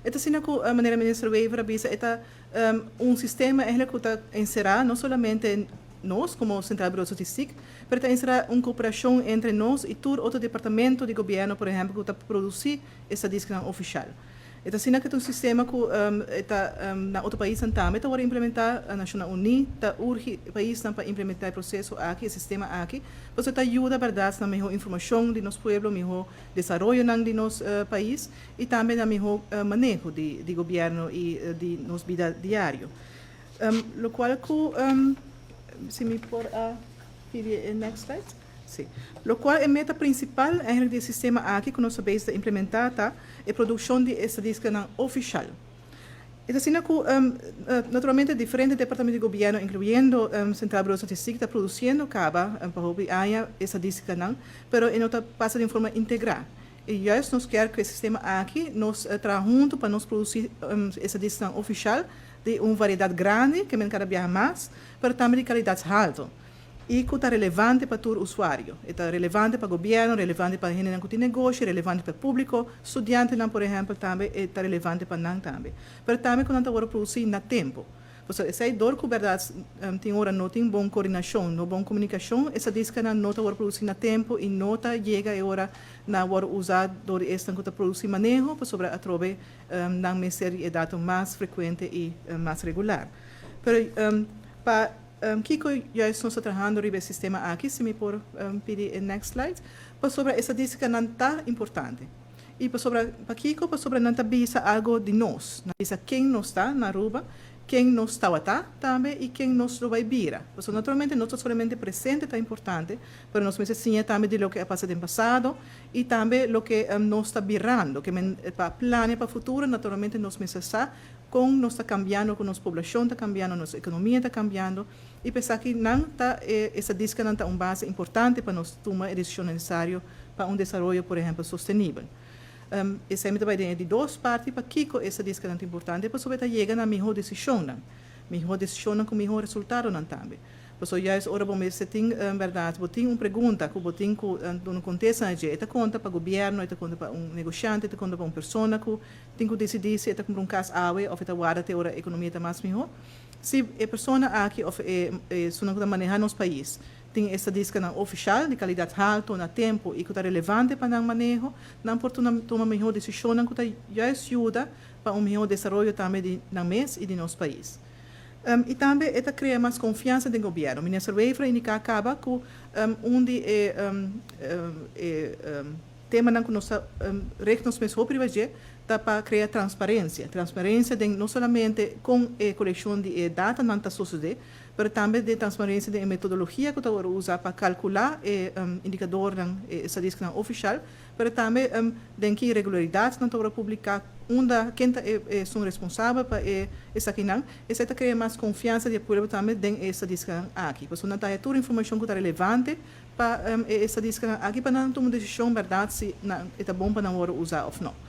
E ta asina ku manera minister Wever a bisa, e ta un sistema eigenlijk ku ta enserá no solamente nos komo Centraal Bureau Statistiek, pero ta enserá un kooperashon entre nos i tur otro departamento di gobièrnu, por ehèmpel, ku ta produsí estadístikanan ofisial. E ta asina ku ta un sistema ku ta na otro paisnan tambe ta wòrdu implementá. Nashonnan Uní ta urgi paisnan pa implementá e proseso aki, e sistema aki, pasobra ta yuda bèrdat na mihó informashon di nos pueblo, mihó desaroyonan di nos pais i tambe na mihó maneho di gobièrnu i di nos bida diario. Lokual ku, si mi por a pidi e next slide. Sí. Lokual e meta prinsipal eigenlijk di e sistema aki ku nos ta bezig ta implementá ta e produkshon di estadístikanan ofishal. E ta asina ku naturalmente diferente departamento di gobièrnu, inkluyendo Centraal Bureau Statistiek, ta produsiendo kaba pa hopi aña estadístikanan, pero e no ta pasa den forma integrá. I juist nos kier ku e sistema aki nos traha huntu pa nos produsí estadístikanan ofishal di un variedat grandi, ke men kada biaha mas, pero tambe di kalidat haltu i ku ta relevante pa tur usuario. E ta relevante pa gobièrnu, relevante pa hendenan ku tin negoshi, relevante pa públiko, studiantenan por ehèmpel tambe e ta relevante pa nan tambe. Pero tambe ku nan ta wòrdu produsí na tempu. Pasobra esei dor ku bèrdat tin ora no tin bon koordinashon, no bon komunikashon, e stadístikanan no ta wòrdu produsí na tempu i no ta yega e ora na wòrdu usá dor di esnan ku ta produsí maneho, pasobra atrobe nan mester di e dato mas frekuente i mas regular. Pero pa kiko juist nos ta trahando riba e sistema aki, si mi por pidi e next slide, pasobra e stadístikanan ta importante. I pasobra pakiko? Pasobra nan ta bisa algo di nos. Nan bisa ken nos ta na Aruba, ken nos tawata tambe i ken nos lo bai bira. Pasobra naturalmente no ta solamente presente ta importante, pero nos mester siña tambe di loke a pasa den pasado i tambe loke nos ta birando. Ke men pa plania pa futuro naturalmente nos mester sa kon nos ta kambiando, kon nos poblashon ta kambiando, nos ekonomia ta kambiando i pa esaki nan ta e estadístikanan ta un base importante pa nos tuma e desishon nesesario pa un desaroyo por ehèmpel sostenibel. Esei mi ta bai den e di dos parti pakiko e estadístikanan ta importante, pasobra e ta yega na mihó desishonnan, mihó desishonnan ku mihó resultadonan tambe. Pasobra juist ora bo mester tin bèrdat bo tin un pregunta ku bo tin ku duna kontesta na dje, e ta konta pa gobièrnu, e ta konta pa un negoshante, e ta konta pa un persona ku tin ku disidí si e ta kumpra un kas awe òf e ta warda te ora ekonomia ta mas mihó. Si e persona aki òf e esunnan ku ta manehá nos pais tin e estadístikanan ofishal di kalidat haltu na tempu i ku ta relevante pa nan maneho, nan por tuma mihó desishonnan ku ta juist yuda pa un mihó desaroyo tambe di nan mes i di nos pais. I tambe e ta krea mas konfiansa den gobièrnu. Minister Wever a indiká kaba ku un di e temanan ku nos ta richt nos mes hopi riba dje ta pa krea transparensia. Transparensia den no solamente kon e kolekshon di e datanan ta sosodé, pero tambe den transparensia den e metodologia ku ta wòrdu usa pa kalkulá e indikadornan, e estadístikanan ofishal, pero tambe den ki regularidat nan ta wòrdu publiká, unda, ken ta e esun responsabel pa e esakinan. Esei ta krea mas konfiansa di e pueblo tambe den e estadístikanan aki, pasobra nan ta haña tur informashon ku ta relevante pa e estadístikanan aki pa nan tuma un desishon bèrdat si nan e ta bon pa nan wòrdu usá òf nò.